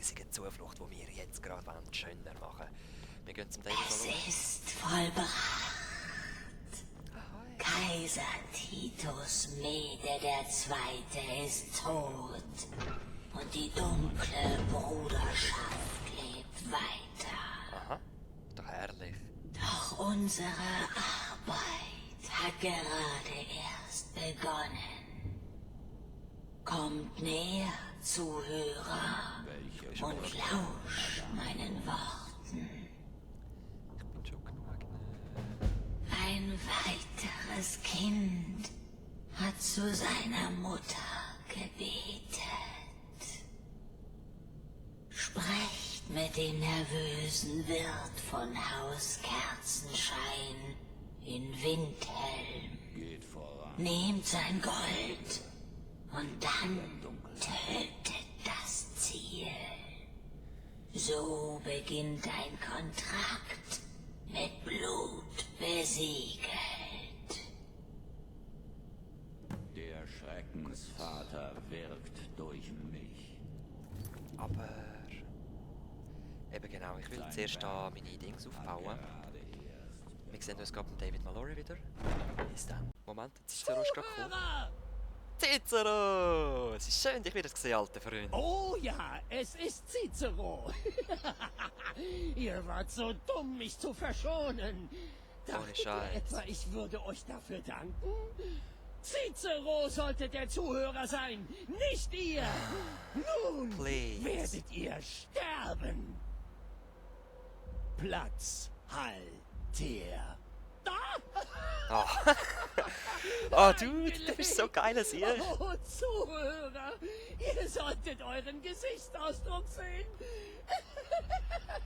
grusige Zuflucht, die wir jetzt gerade schöner machen. Wir gehen zum David Es mal ist vollbracht. Ahoi. Kaiser Titus Mede II. Ist tot. Und die dunkle Bruderschaft lebt weiter. Aha, doch herrlich. Doch unsere Arbeit hat gerade erst begonnen. Kommt näher, Zuhörer, und lauscht meinen Worten. Ich bin schon genug. Ein weiteres Kind hat zu seiner Mutter gebetet. Sprecht mit dem nervösen Wirt von Haus Kerzenschein in Windhelm. Geht voran. Nehmt sein Gold und dann tötet das Ziel. So beginnt ein Kontrakt mit Blut besiegelt. Der Schreckensvater wirkt durch mich. Aber... Eben genau, ich will zuerst da meine Dings aufbauen. Wir sehen uns gerade mit David Mallory wieder. Bis dann. Moment, Cicero ist gerade gekommen. Cicero! Es ist schön, dich wieder zu sehen, alter Freund. Oh ja, es ist Cicero. Ihr wart so dumm, mich zu verschonen. Dachtet ihr Scheiß. etwa, ich würde euch dafür danken? Cicero sollte der Zuhörer sein, nicht ihr. Nun Please. werdet ihr sterben. Platz, Halter. Oh. Oh, du bist so geil als ihr. Oh, Zuhörer, ihr solltet euren Gesichtsausdruck sehen.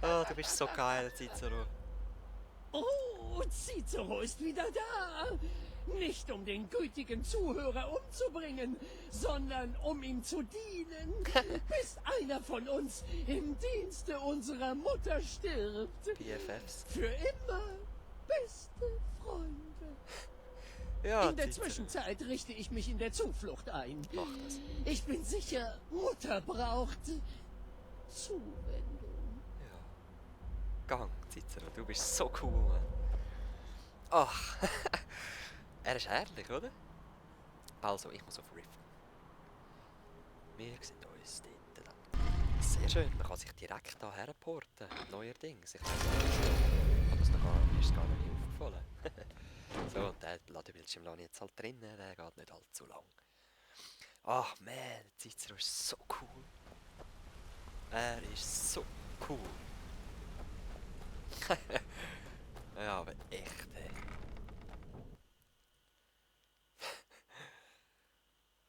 Oh, du bist so geil, Cicero. Oh, Cicero ist wieder da. Nicht um den gütigen Zuhörer umzubringen, sondern um ihm zu dienen, bis einer von uns im Dienste unserer Mutter stirbt. BFFs. Für immer beste Freunde. Ja, In der Cicero. Zwischenzeit richte ich mich in der Zuflucht ein. Mach das. Ich bin sicher, Mutter braucht Zuwendung. Ja. Gang, Cicero, du bist so cool, Mann. Ach, er ist herrlich, oder? Also, ich muss auf Rift. Wir sehen uns dort dann. Sehr schön, man kann sich direkt da herporten. Neuerdings. Ich habe das noch mir ist es gar noch nicht aufgefallen. So, und der Ladebildschirm lasse ich jetzt halt drin, der geht nicht allzu lang. Ach man, Cicero ist so cool. Er ist so cool. Ja, aber echt, ey.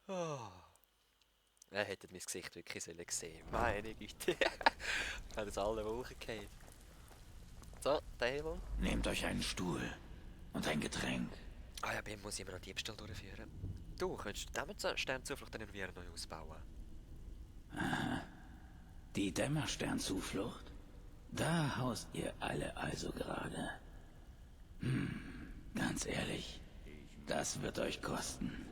Oh. Er hätte mein Gesicht wirklich sehen sollen. Meine Güte. Ich habe das alle Wochen gehabt. So, Table. Nehmt euch einen Stuhl und ein Getränk. Ah ja, Ben muss immer noch Diebstahl durchführen. Du, könntest du den Sternzuflucht dann wieder neu ausbauen? Die Dämmersternzuflucht? Da haust ihr alle also gerade. Ganz ehrlich, das wird euch kosten.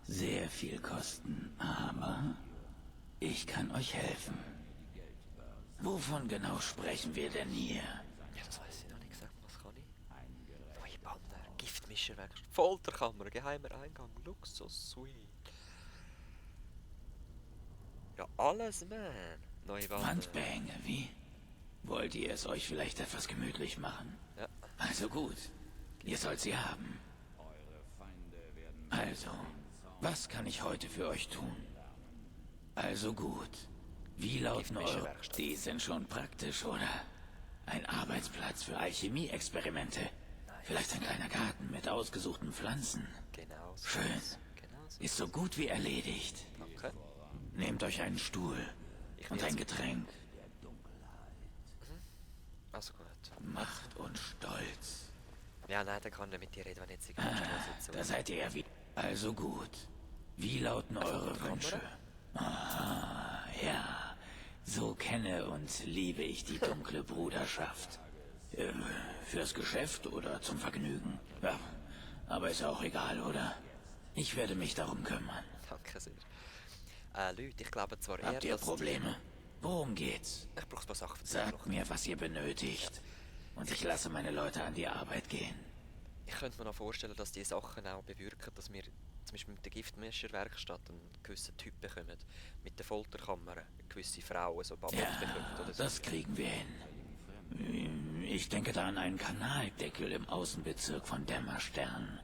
Sehr viel kosten, aber ich kann euch helfen. Wovon genau sprechen wir denn hier? Ja, das weiß ich noch nicht gesagt. Was kann ich? Neue Banner, Giftmischerwerkstatt, Folterkammer, geheimer Eingang, Luxus, Suite. Ja, alles, man. Neue Banner. Wandbehänge, wie? Wollt ihr es euch vielleicht etwas gemütlich machen? Ja. Also gut, ihr sollt sie haben. Also, was kann ich heute für euch tun? Also gut. Wie lauten eure... Giftmischerwerkstatt. Die sind schon praktisch, oder? Ein Arbeitsplatz für Alchemie-Experimente. Vielleicht ein kleiner Garten mit ausgesuchten Pflanzen. Genau so. Schön. Genau so. Ist so gut wie erledigt. Danke. Nehmt euch einen Stuhl Ich und will ein jetzt- Getränk. Also gut. Macht und Stolz. Ja, nein, der kann nicht mit dir reden, wenn jetzt die ganze sitzt. Da seid ihr ja wie... Also gut. Wie lauten eure Wünsche? Aha, ja. So kenne und liebe ich die dunkle Bruderschaft. Fürs Geschäft oder zum Vergnügen? Ja, aber ist auch egal, oder? Ich werde mich darum kümmern. Danke sehr. Leute, ich glaube zwar eher, Habt ihr dass Probleme? Worum geht's? Ich brauche ein paar Sachen für die Sagt Flucht. mir, was ihr benötigt. Und ich lasse meine Leute an die Arbeit gehen. Ich könnte mir noch vorstellen, dass die Sachen auch bewirken, dass wir zum Beispiel mit der Giftmischerwerkstatt einen gewissen Typ bekommen. Mit der Folterkammer eine gewisse Frau so Babette bekommt oder so. Das kriegen wir hin. Ich denke da an einen Kanaldeckel im Außenbezirk von Dämmerstern.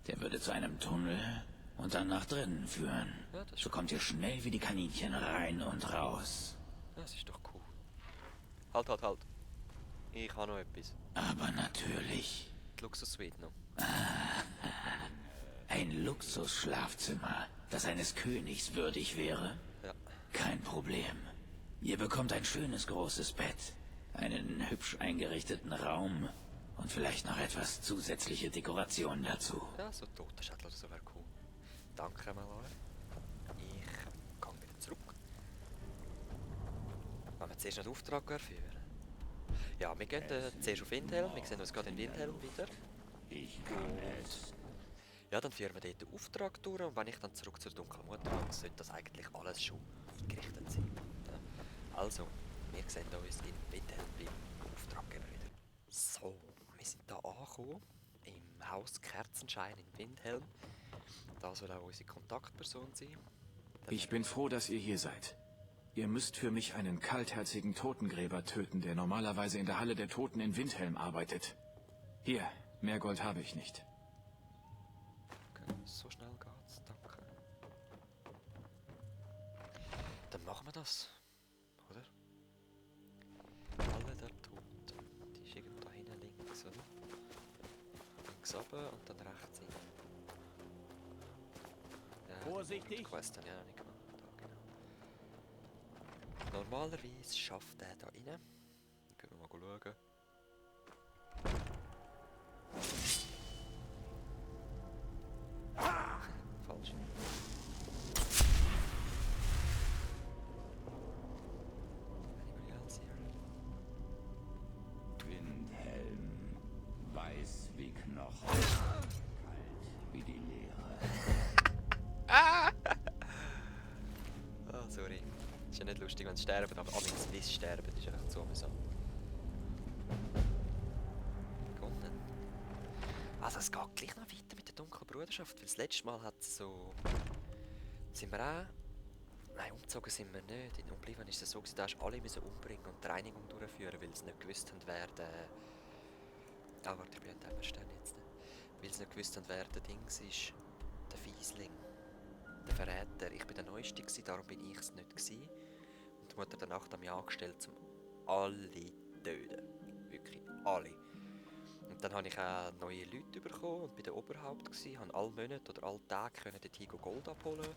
Der würde zu einem Tunnel und dann nach drinnen führen. Ja, das ist So kommt ihr schnell wie die Kaninchen rein und raus. Das ist doch cool. Halt. Ich habe noch etwas. Aber natürlich, Die Luxus-Suite noch. ein Luxusschlafzimmer, das eines Königs würdig wäre. Ja. Kein Problem. Ihr bekommt ein schönes großes Bett, einen hübsch eingerichteten Raum und vielleicht noch etwas zusätzliche Dekoration dazu. Ja, so Totenschädel oder so wäre cool. Danke Malare. Ich gehe wieder zurück. Wollen wir zuerst einen Auftrag erfüllen? Ja, wir gehen zuerst auf Windhelm. Wir sehen uns gerade in Windhelm wieder. Ich kann es. Ja, dann führen wir dort den Auftrag durch und wenn ich dann zurück zur dunklen Mutter komme, sollte das eigentlich alles schon eingerichtet sein. Ja. Also, wir sehen uns in Windhelm beim Auftraggeber wieder. So, wir sind hier angekommen, im Haus Kerzenschein in Windhelm. Das soll auch unsere Kontaktperson sein. Ich bin froh, dass ihr hier seid. Ihr müsst für mich einen kaltherzigen Totengräber töten, der normalerweise in der Halle der Toten in Windhelm arbeitet. Hier, mehr Gold habe ich nicht. Okay, so schnell geht's, danke. Dann machen wir das, oder? Halle der Toten. Die ist irgendwo da hinten links, oder? Links runter und dann rechts hin. Ja, Vorsichtig. Die Quest habe ich auch noch nicht gemacht. Da, genau. Normalerweise schafft er da rein. Können wir mal schauen. Falsch. Anybody else here? Windhelm, weiß wie Knochen, kalt wie die Leere. Ah, sorry. Ist ja nicht lustig, wenn sie sterben, aber amigs wie sie sterben, ist echt so amüsant. Gewonnen. Also es geht gleich noch weiter mit der dunklen Bruderschaft, weil das letzte Mal hat so... Sind wir auch... Nein, umgezogen sind wir nicht. In Umblieben ist es so, da hast alle müssen umbringen und die Reinigung durchführen, weil sie nicht gewusst haben, wer der... Ah, warte, ich bin an dem Stern jetzt. Weil sie nicht gewusst haben, wer der Dings ist. Der Fiesling. Der Verräter. Ich war der Neueste, darum bin ich es nicht gewesen. Und die Mutter hat danach mich angestellt, um alle zu töten. Wirklich alle. Und dann habe ich auch neue Leute bekommen und bei der Oberhaupt gewesen, habe alle Monate oder alle Tage können dort hingehen Gold abholen,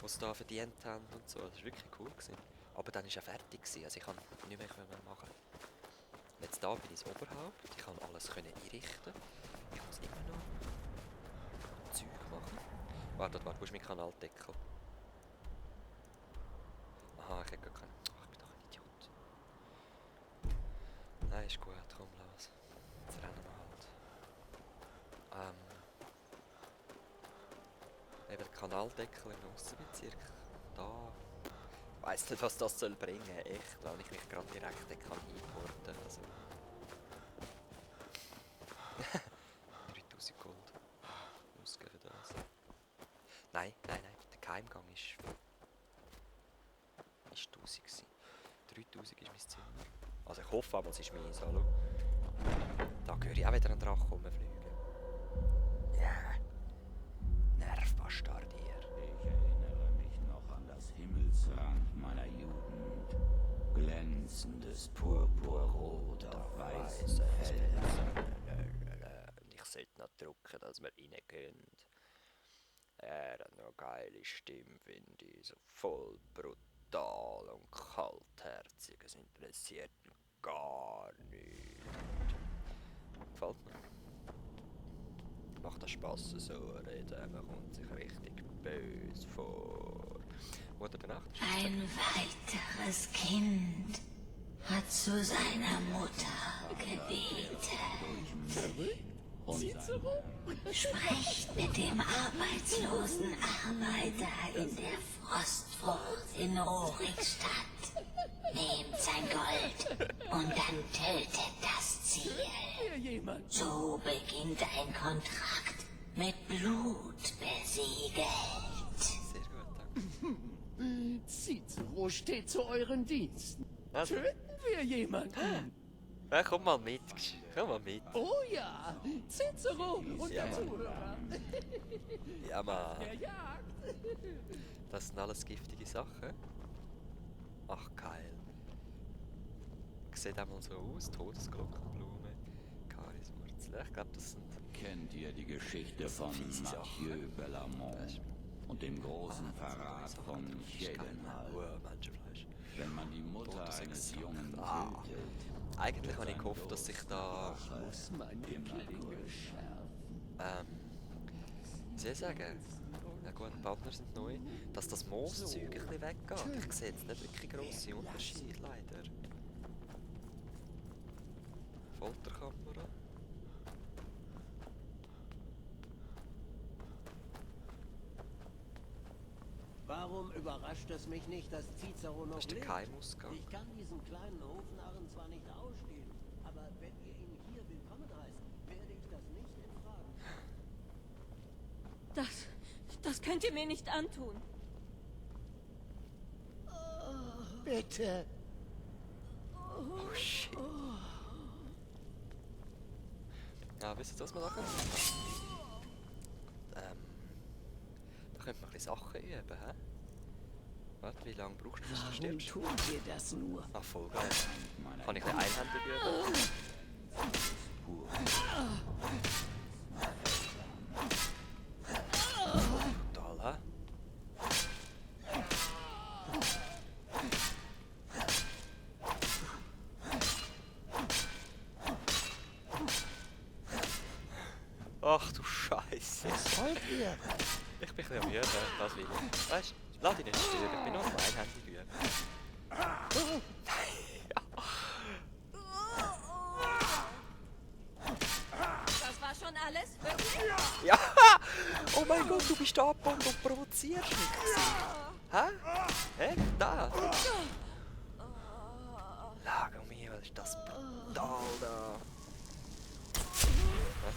was sie da verdient haben und so. Das war wirklich cool gewesen. Aber dann war er fertig gewesen, also ich konnte nicht mehr machen. Jetzt da bin ich das Oberhaupt, ich kann alles einrichten. Ich muss immer noch Zeug machen. Warte, wo ist mein Kanaldeckel? Aha, ich hätte gar keinen. Ach, ich bin doch ein Idiot. Nein, ist gut, komm, los. Jetzt rennen wir halt. Eben der Kanaldeckel im Aussenbezirk. Da. Ich weiss nicht, was das soll bringen, echt, weil ich mich gerade direkt einporten kann. Also. 3000 Gold. Ausgeben für das. Nein, der Geheimgang ist 1000 gewesen. 3000 ist mein Zimmer. Also ich hoffe aber, es ist meins, hallo. Da höre ich auch wieder einen Drachen rumfliegen. Ja. Nervbastard hier. Ich erinnere mich noch an das Himmelsrand meiner Jugend. Glänzendes Purpurrot auf weißen Feldern. Ich sollte noch drücken, dass wir reingehen. Er hat noch geile Stimme, finde ich. So voll brutal und kaltherzig. Es interessiert ihn gar nicht. Gefällt mir. Macht das Spass so reden, man kommt sich richtig böse vor. Oder der Nacht? Ein weiteres Kind hat zu seiner Mutter gebetet. Sprecht mit dem arbeitslosen Arbeiter in der Frostfurt in Rorikstadt. Nehmt sein Gold und dann tötet das Ziel. Wir jemand. So beginnt ein Kontrakt mit Blut besiegelt. Sehr gut, danke. Cicero steht zu euren Diensten. Also. Töten wir jemanden? Ja, komm mal mit. Komm mal mit. Oh ja, Cicero und Ja, der Mann. Zuhörer. Ja, Mann. Der Jagd. Das sind alles giftige Sachen. Ach, geil. Sieht einmal so aus. Todesglockenblume. Kariswurzel. Ich glaube, das sind... Kennt ihr die Geschichte von fiese Mathieu Sachen. Bellamont und dem großen Verrat von Chedenhal? Menschenfleisch. Wenn man die Mutter eines Jungen tötet, Eigentlich habe ich gehofft, dass sich da... Muss man die Klinge schärfen. Wie soll ich sagen? Ja gut, die Partner sind neu. Dass das Mooszeug ein bisschen weggeht. Ich sehe jetzt nicht wirklich grosse Unterschiede, leider. Folterkamera. Warum überrascht es mich nicht, dass Cicero noch Das ist der lebt? Keimausgang. Ich kann diesen kleinen Hofnarren zwar nicht ausstehen, aber wenn ihr ihn hier willkommen heißt, werde ich das nicht in Fragen. Das könnt ihr mir nicht antun. Bitte. Oh shit. Ja, wisst ihr, was wir machen? Da könnte man ein bisschen Sachen üben, hä? Warte, wie lange brauchst du, bis du Warum stirbst? tun wir das nur? Ach, voll geil. Kann ich ein bisschen einhändig üben? Total, hä? Ach du Scheiße. Wollt ihr? Ich bin ein bisschen müde, das will ich. Weißt du, lass dich nicht stören, ich bin nur am einhändig üben. Das war schon alles? Wirklich? Ja! Oh mein Gott, du bist da und provozierst mich. Hä? Hä? Da! Lager mir, was ist das brutal da? Was?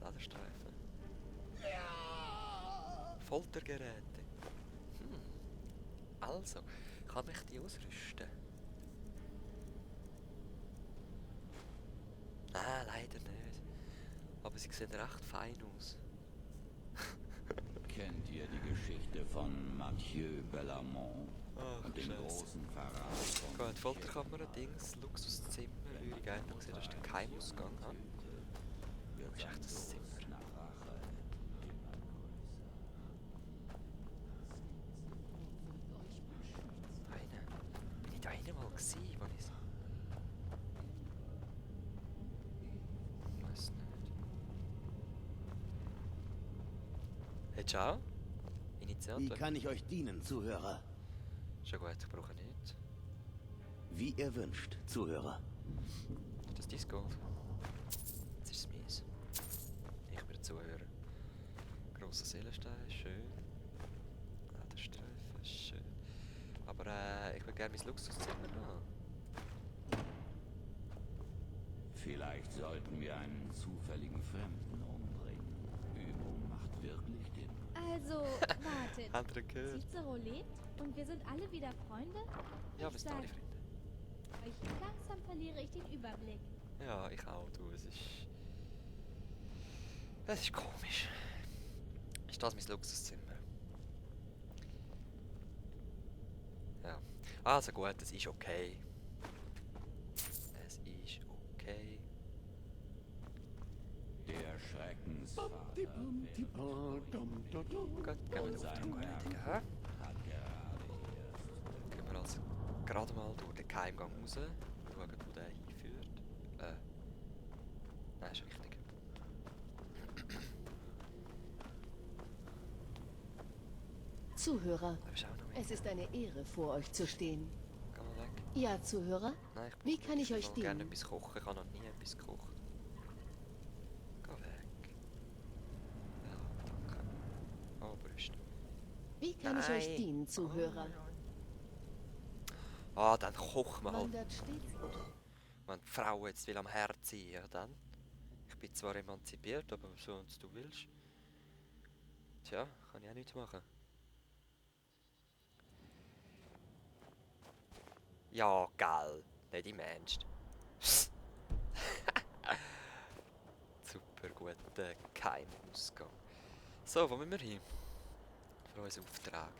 Laderstreifen. Foltergeräte. Also, kann ich die ausrüsten? Ah, leider nicht. Aber sie sehen recht fein aus. kennt ihr die Geschichte von Mathieu Bellamont Ach, und dem Scheiße. großen Verrat von Gut, Folterkamera, Dings, Luxuszimmer, würde ich gerne sehen, das ist der Keimausgang. Ha? Wo ist echt das Zimmer? nach Rache immer Eine. Bin ich da hinten mal gewesen, wo ich... Weiß nicht. Hey, ciao. Initiator. Wie kann ich euch dienen, Zuhörer? Schon gut, ich brauche nicht. Wie ihr wünscht, Zuhörer. Das ist dein Gold. Jetzt ist es mies. Ich bin Zuhörer. Grosser Seelenstein, schön. Lederstreifen, schön. Aber ich würde gerne mein Luxuszimmer haben. Vielleicht sollten wir einen zufälligen Fremden umbringen. Übung macht wirklich den. Also, wartet. Habt ihr gehört? Cicero lebt und wir sind alle wieder Freunde? Ja, wir Ich sind alle sag Freunde. euch, langsam verliere ich den Überblick. Ja, ich auch, du. Es ist komisch. Ist das mein Luxuszimmer? Ja. Also gut, es ist okay. Es ist okay. Der Schreckensvater Gut, gehen wir auf die Erledigen, hä? hat gerade erst Gehen wir also gerade mal durch den Geheimgang raus. Schauen, wo der hinführt. Nein, ist richtig. Zuhörer, Da bist du auch noch mit. es ist eine Ehre, vor euch zu stehen. Geh mal weg. Ja, Zuhörer, Nein, ich Wie kann ich euch will gerne dienen? etwas kochen. Ich habe noch nie etwas gekocht. Geh weg. Ja, danke. Oh, Brüste. wie kann ich euch Nein. dienen, Zuhörer? Ah, dann kochen wir halt. Wandert stets. Wenn die Frau jetzt will am Herd sein, ja dann. Ich bin zwar emanzipiert, aber so und du willst. Tja, kann ich auch nichts machen. Ja, geil. Nicht im Ernst. Super guter Geheimausgang. So, wo müssen wir hin? Für unseren Auftrag.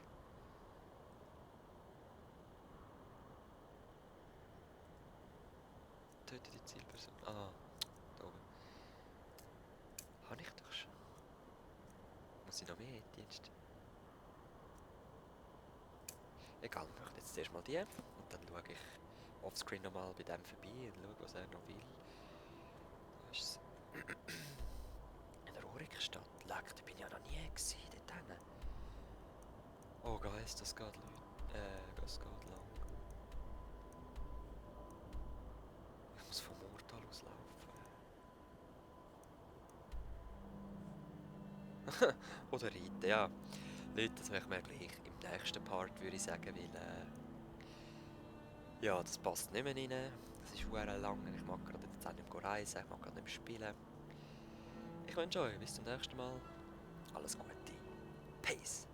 Töte die Zielperson. Ah, da oben. Habe ich doch schon. Muss ich noch mehr Dienst? Egal, ich mache jetzt zuerst mal die. Und dann schaue ich offscreen nochmal bei dem vorbei und schaue, was er noch will. Da ist es. In der Urikstadt. Leck, da bin ich ja noch nie gewesen, dort hinten. Oh Geist, das geht das geht lang. Ich muss vom Murtal auslaufen. Oder reiten, ja. Leute, das machen wir gleich im nächsten Part, würde ich sagen, weil ja, das passt nicht mehr rein. Das ist verdammt lang. Ich mag gerade jetzt auch nicht mehr reisen, ich mag gerade nicht mehr spielen. Ich wünsche euch bis zum nächsten Mal alles Gute. Peace.